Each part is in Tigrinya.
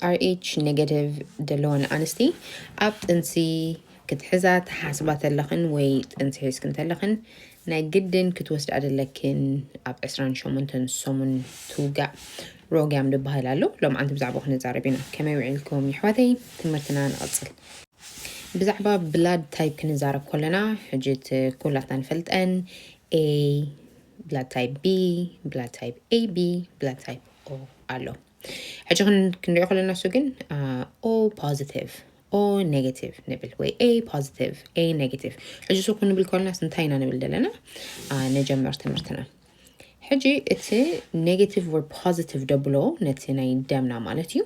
ር ኤች ኔጋቲቭ ዘለወን ኣንስቲ ኣብ ጥንሲ ክትሕዛ ተሓስባ ተለኽን ወይ ጥንሲ ሒዝክን ተለኽን ናይ ግድን ክትወስዳ ዘለክን ኣብ ዕስራን ሸሞንተን ሰሙን ትውጋእ ሮግያም ዝበሃል ኣሎ። ሎምዓንቲ ብዛዕባ ክንዛረብ ኢና። ከመይ ውዒልኩም ይሕዋተይ? ትምህርትና ንቐጽል። ብዛዕባ ብላድ ታይፕ ክንዛረብ ከለና ሕጂ እቲ ኩላትና ንፈልጠን ኤ ብላድ ታይፕ ቢ ብላድ ታይፕ ኤ ቢ ብላድ ታይፕ ኦ ኣሎ። ሕጂ ክንሪኦ ከለና እሱ ግን ኦ ፖዚቲቭ ኦ ኔጋቲቭ ንብል ወይ ኤ ፖዚቲቭ ኤ ኔጋቲቭ። ሕጂ እሱ ክንብል ከለናስ እንታይ ኢና ንብል ዘለና? ንጀመር ትምህርትና። ሕጂ እቲ ኔጋቲቭ ወር ፖዚቲቭ ደብሎ ነቲ ናይ ደምና ማለት እዩ።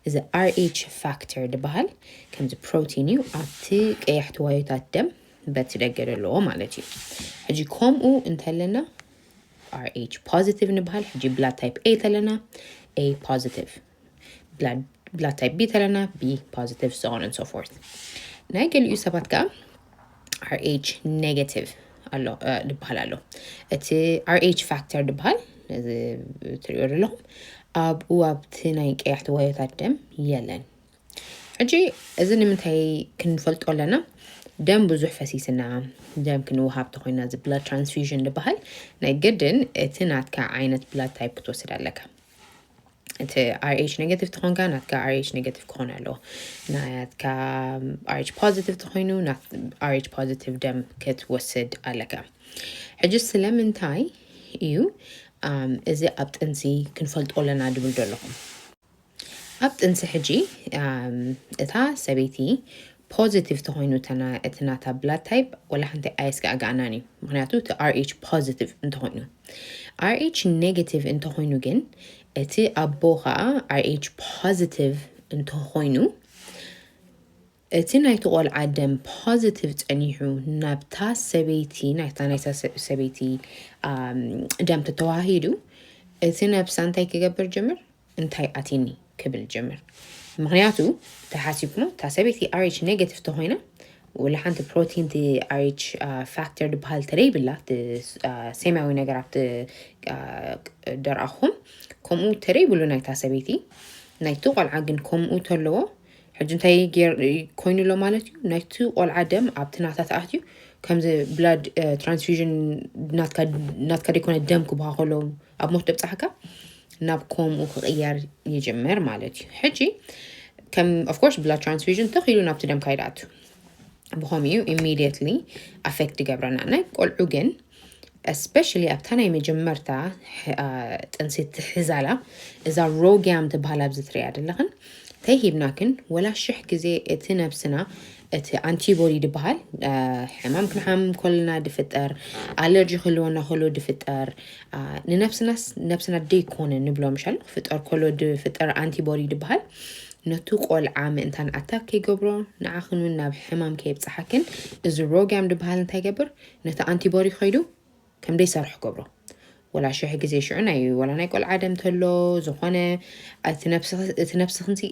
እዚ ር ኤች ፋክተር ዝበሃል ከምዚ ፕሮቲን እዩ። ኣብቲ ቀያሕቲ ዋዮታት ደም በቲ ደገ ዘለዎ ማለት እዩ። ሕጂ ከምኡ እንተለና ር ኤች ፖዚቲቭ ንበሃል። ሕጂ ብላድ ታይፕ ኤ ተለና ኤ ፖዚቲቭ፣ ብላድ ታይፕ ቢ ተለና ቢ ፖዚቲቭ፣ so on and so forth። ናይ ገሊኡ ሰባት ከዓ ር ኤች ኔጋቲቭ ኣሎ ዝበሃል ኣሎ። እቲ ር ኤች ፋክተር ዝበሃል እዚ ትሪኦ ዘለኹም ኣብኡ ኣብቲ ናይ ቀያሕቲ ዋዮታት ደም የለን። ሕጂ እዚ ንምንታይ ክንፈልጦ ኣለና? ደም ብዙሕ ፈሲስና ደም ክንወሃብ ተኮይና እዚ ብላድ ትራንስፊውዥን ዝበሃል ናይ ግድን እቲ ናትካ ዓይነት ብላድ ታይፕ ክትወስድ ኣለካ። እቲ ር ኤች ኔጋቲቭ ተኾንካ ናትካ ር ኤች ኔጋቲቭ ክኾን ኣለዎ። ናትካ ር ኤች ፖዚቲቭ ተኾይኑ ር ኤች ፖዚቲቭ ደም ክትወስድ ኣለካ። ሕጂ ስለምንታይ እዩ እዚ ኣብ ጥንሲ ክንፈልጦ ኣለና ድብል ዘለኹም? ኣብ ጥንሲ ሕጂ እታ ሰበይቲ ፖዚቲቭ ተኾይኑ እቲ ናታ ብላድ ታይፕ ወላ ሓንቲ ኣየስጋእጋኣናን እዩ። ምክንያቱ እቲ ር ኤች ፖዚቲቭ እንተኾይኑ፣ ር ኤች ኔጋቲቭ እንተኾይኑ ግን እቲ ኣቦ ከዓ ር ኤች ፖዚቲቭ እንተኾይኑ እቲ ናይቲ ቆልዓ ደም ፖዚቲቭ ጸኒሑ ናብታ ሰበይቲ ናይታ ናይታ ሰበይቲ ደም ተተዋሂዱ እቲ ነብሳ እንታይ ክገብር ጅምር? እንታይ ኣቲኒ ክብል ጅምር። ምክንያቱ ተሓሲብኩሞ እታ ሰበይቲ ር ኤች ኔጋቲቭ ተኮይና ወላ ሓንቲ ፕሮቲን ር ኤች ፋክተር ዝበሃል ተደይብላ ሰማያዊ ነገር ኣብቲ ደርኣኹም ከምኡ ተደይብሉ ናይታ ሰበይቲ ናይቲ ቆልዓ ግን ከምኡ ተለዎ ሕጂ እንታይ ኮይኑ ኣሎ ማለት እዩ? ናይቲ ቆልዓ ደም ኣብቲ ናታ ተኣትዩ ከምዚ ብላድ ትራንስፊዥን ናትካ ደይኮነ ደም ክብሃ ከሎ ኣብ ሞት ደብፃሕካ ናብ ከምኡ ክቕየር ይጅምር ማለት እዩ። ሕጂ ከም ኦፍኮርስ ብላድ ትራንስፊዥን ተኽኢሉ ናብቲ ደም ካይድኣቱ ብኸምኡ ኢሚዲየትሊ ኣፌክት ይገብረና። ናይ ቆልዑ ግን እስፔሻሊ ኣብታ ናይ መጀመርታ ጥንሲ ትሕዛላ እዛ ሮግያም ትበሃል ኣብዚ ትሪያ ዘለኽን ተሂብናክን ወላ ሽሕ ግዜ እቲ ነብስና እቲ ኣንቲቦዲ ዝበሃል ሕማም ክንሓምም ከለና ድፍጠር ኣለርጂ ክህልወና ከሎ ድፍጠር ንነብስናስ ነብስና ደይኮነ ንብሎ ምሻል ክፍጠር ከሎ ድፍጠር ኣንቲቦዲ ዝበሃል ነቲ ቆልዓ ምእንታን ኣታክ ከይገብሮ ንዓኽን እውን ናብ ሕማም ከየብፅሓክን እዚ ሮግያም ዝበሃል እንታይ ይገብር ነቲ ኣንቲቦዲ ከይዱ ከም ደይሰርሕ ገብሮ ወላ ሽሕ ግዜ ሽዑ ናይ ወላ ናይ ቆልዓ ደም ተሎ ዝኾነ እቲ ነብስኽንሲ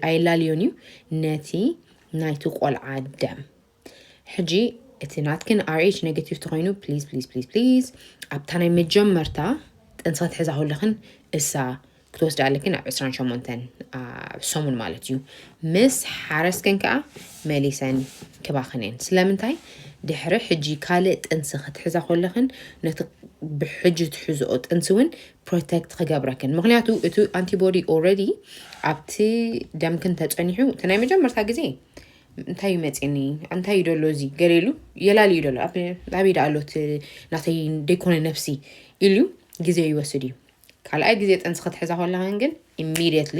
ኣይላልዮን እዩ ነቲ ናይቲ ቆልዓ ደም ሕጂ እቲ ናትክን ር ኤች ኔጋቲቭ ተኮይኑ ፕሊዝ ፕሊዝ ፕሊዝ ፕሊዝ ኣብታ ናይ መጀመርታ ጥንሲ ክትሕዛ ከለኽን እሳ ክትወስዳ ኣለክን ኣብ ዕስራን ሸሞንተን ሰሙን ማለት እዩ። ምስ ሓረስክን ከዓ መሊሰን ክባኽን እየን። ስለምንታይ ድሕሪ ሕጂ ካልእ ጥንሲ ክትሕዛ ከለኽን ነቲ ብሕጂ ትሕዝኦ ጥንሲ እውን ፕሮቴክት ክገብረክን ምክንያቱ እቲ ኣንቲቦዲ ኦረዲ ኣብቲ ደምክን ተፀኒሑ እቲ ናይ መጀመርታ ግዜ እንታይ እዩ መፅኒ እንታይ እዩ ደሎ እዚ ገሌሉ የላሊ እዩ ደሎ ኣበይ ደኣ ኣሎ እቲ ናተይ ደይኮነ ነብሲ ኢሉ ግዜ ይወስድ እዩ። ካልኣይ ግዜ ጥንሲ ክትሕዛ ከለኽን ግን ኢሚዲየትሊ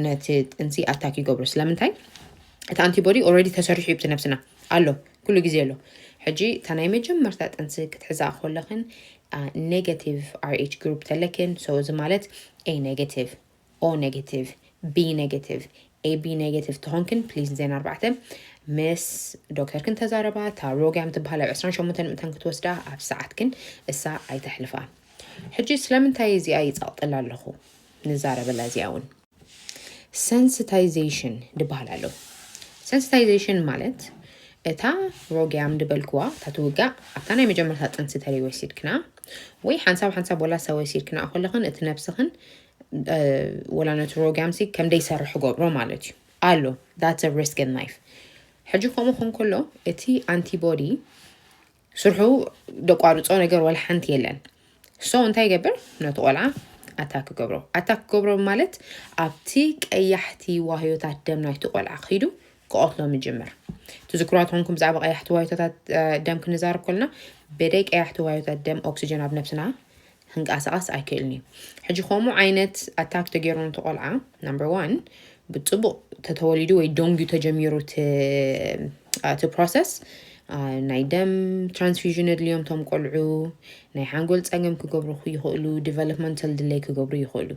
ነቲ ጥንሲ ኣታክ ይገብሩ። ስለምንታይ እቲ ኣንቲቦዲ ኦረዲ ተሰሪሑ እዩ ነብስና ኣሎ ኩሉ ግዜ ኣሎ። ሕጂ እታ ናይ መጀመርታ ጥንሲ ክትሕዛ ከለኽን ኔጋቲቭ ር ኤች ግሩፕ ተለክን ሶ እዚ ማለት ኤ ኔጋቲቭ ኦ ኔጋቲቭ ቢ ኔጋቲቭ ኤቢ ኔጋቲቭ ተኾንክን ፕሊዝ ዜና ኣርባዕተ ምስ ዶክተርክን ተዛረባ። እታ ሮግያም ትበሃል ኣብ ዕስራን ሸሞንተን ምእንታን ክትወስዳ ኣብ ሰዓትክን እሳ ኣይተሕልፋ። ሕጂ ስለምንታይ እዚኣ ይፀቕጥላ ኣለኹ ንዛረበላ እዚኣ እውን ሰንስታይዜሽን ዝበሃል ኣሎ። ሰንስታይዜሽን ማለት እታ ሮግያም ዝበልክዋ እታ ትውጋእ ኣብታ ናይ መጀመርታ ጥንሲ ተለይ ወሲድክና ወይ ሓንሳብ ሓንሳብ ወላሳ ወሲድክና ከለኽን እቲ ነብስኽን ወላ ነቲ ሮጋም ሲ ከም ደይሰርሕ ገብሮ ማለት እዩ ኣሎ። That's a risk in life። ሕጂ ከምኡ ኾን ከሎ እቲ ኣንቲቦዲ ስርሑ ደቋርጾ ነገር ወላ ሓንቲ የለን። So እንታይ ይገብር? ነቲ ቆልዓ ኣታክ ገብሮ። ኣታክ ገብሮ ማለት ኣብቲ ቀያሕቲ ዋህዮታት ደም ናይቲ ቆልዓ ኪዱ ክቐትሎ ምጅምር። ትዝክሯት ኾንኩም ብዛዕባ ቀያሕቲ ዋህዮታት ደም ክንዛረብ ከለና በደይ ቀያሕቲ ዋህዮታት ደም ኦክሲጅን ኣብ ነብስና ክንቀሳቐስ ኣይክእልን እዩ። ሕጂ ከምኡ ዓይነት ኣታክ ተገይሩ ነቲ ቆልዓ number one ብፅቡቕ ተተወሊዱ ወይ ደንጉ ተጀሚሩ እቲ process ናይ ደም transfusion የድልዮም ቶም ቆልዑ። ናይ ሓንጎል ፀገም ክገብሩ ይኽእሉ። Developmental delay ክገብሩ ይኽእሉ።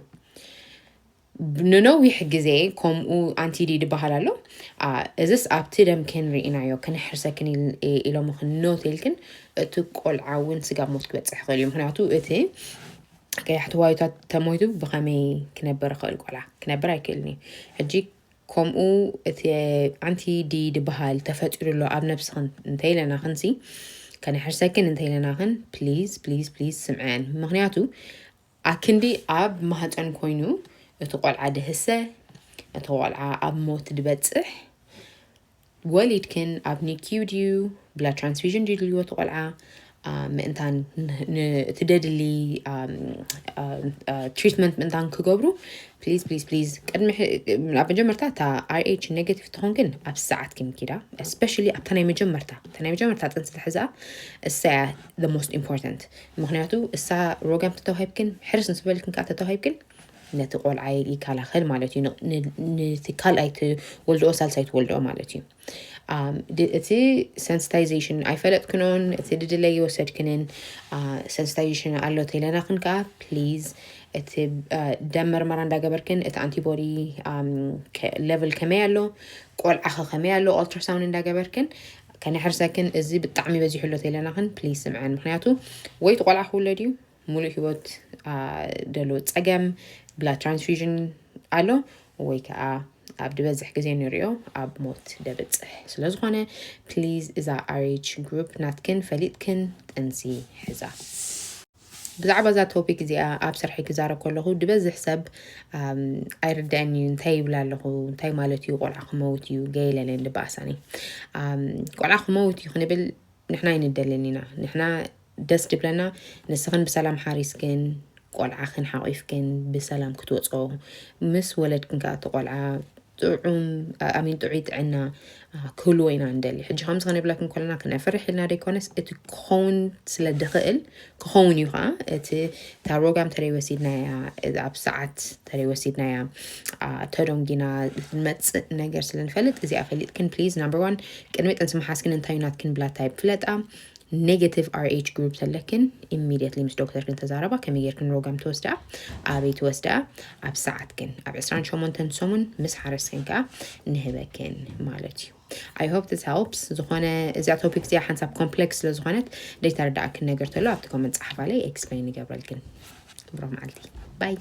ንነዊሕ ግዜ ከምኡ ኣንቲዲ ድበሃል ኣሎ። እዝስ ኣብቲ ደም ክንርኢናዮ ክንሕርሰክን ኢሎምኽን ኖት ኢልክን እቲ ቆልዓ እውን ስጋብ ሞት ክበፅሕ ይኽእል እዩ። ምክንያቱ እቲ ቀያሕቲ ዋህዮታት ተሞይቱ ብኸመይ ክነበር ይኽእል? ቆልዓ ክነበር ኣይክእልን እዩ። ሕጂ ከምኡ እቲ ኣንቲዲ ድበሃል ተፈጢሩ ኣሎ ኣብ ነብስኽን እንተኢለናኽንሲ ከነሕርሰክን እንተኢለናኽን please please please ስምዐን። ምክንያቱ ኣክንዲ ኣብ ማህፀን ኮይኑ እቲ ቆልዓ ድህሰ፣ እቲ ቆልዓ ኣብ ሞት ድበፅሕ፣ ወሊድክን ኣብ ኒኪዩ ድዩ blood transfusion ድዩ ድልዎ እቲ ቆልዓ ምእንታን እቲ ደድሊ treatment ምእንታን ክገብሩ please please please ቅድሚ ኣብ መጀመርታ እታ RH negative ትኾንክን ኣብ ሰዓት ክንኪዳ especially ኣብታ ናይ መጀመርታ እታ ናይ መጀመርታ ጥንሲ ትሕዛ እሳያ the most important። ምክንያቱ እሳ ሮጋም ተተዋሂብክን ሕርስ ንስበልክን ከዓ ተተዋሂብክን ነቲ ቆልዓ ይከላኸል ማለት እዩ። ነቲ ካልኣይ ትወልድኦ ሳልሳይ ትወልድኦ ማለት እዩ። እቲ sensitization ኣይፈለጥክኖን እቲ ድድለ ይወሰድክንን sensitization ኣሎ ተይለናክን ከዓ please እቲ ደም መርመራ እንዳገበርክን እቲ ኣንቲቦዲ level ከመይ ኣሎ ቆልዓኸ ከመይ ኣሎ ultrasound እንዳገበርክን ከነሕርሰክን እዚ ብጣዕሚ በዚሑ ኣሎ ተይለናክን please ስምዐን። ምክንያቱ ወይ እቲ ቆልዓ ክውለድ እዩ ሙሉእ ህይወት ደሎ ፀገም blood transfusion ኣሎ ወይ ከዓ ኣብ ድበዝሕ ግዜ ንሪኦ ኣብ ሞት ደብፅሕ ስለዝኾነ please እዛ RH group ናትክን ፈሊጥክን ጥንሲ ሕዛ። ብዛዕባ እዛ topic እዚኣ ኣብ ስርሐይ ክዛረብ ከለኹ ድበዝሕ ሰብ ኣይርድአን እዩ። እንታይ ይብል ኣለኹ? እንታይ ማለት እዩ? ቆልዓ ክመውት እዩ ገይለለን ልበኣሳኒ ቆልዓ ክመውት እዩ ክንብል ንሕና ኣይንደልን ኢና። ንሕና ደስ ድብለና ንስኽን ብሰላም ሓሪስክን ቆልዓኽን ሓቒፍክን ብሰላም ክትወፅኦ ምስ ወለድክን ከዓ እቲ ቆልዓ ጥዑም ኣሚን ጥዑይ ጥዕና ክህልዎ ኢና ንደሊ። ሕጂ ከምዚ ከነብለክን ከለና ክነፍርሕ ኢልና ደይኮነስ እቲ ክኸውን ስለ ድኽእል ክኸውን እዩ ከዓ እቲ ታሮጋም ተደይ ወሲድናያ ኣብ ሰዓት ተደይ ወሲድናያ ተደንጊና ዝመፅእ ነገር ስለ ንፈልጥ እዚኣ ፈሊጥክን please number one ቅድሚ ጥንሲ ምሓዝክን እንታይ ናትክን blood type ፍለጣ። Negative RH group ተለክን immediately ምስ ዶክተርክን ተዛረባ ከመይ ጌርክን ሮጋም ትወስዳ ኣበይ ትወስዳ ኣብ ሰዓትክን ኣብ ዕስራን ሸሞንተን ሰሙን ምስ ሓረስክን ከዓ ንህበክን ማለት እዩ። I hope this helps። ዝኾነ እዚኣ topic እዚኣ ሓንሳብ complex ስለ ዝኾነት ደይተረዳእክን ነገር ተሎ ኣብቲ comment ፃሓፋለይ explain ይገብረልክን። ብሩኽ መዓልቲ bye።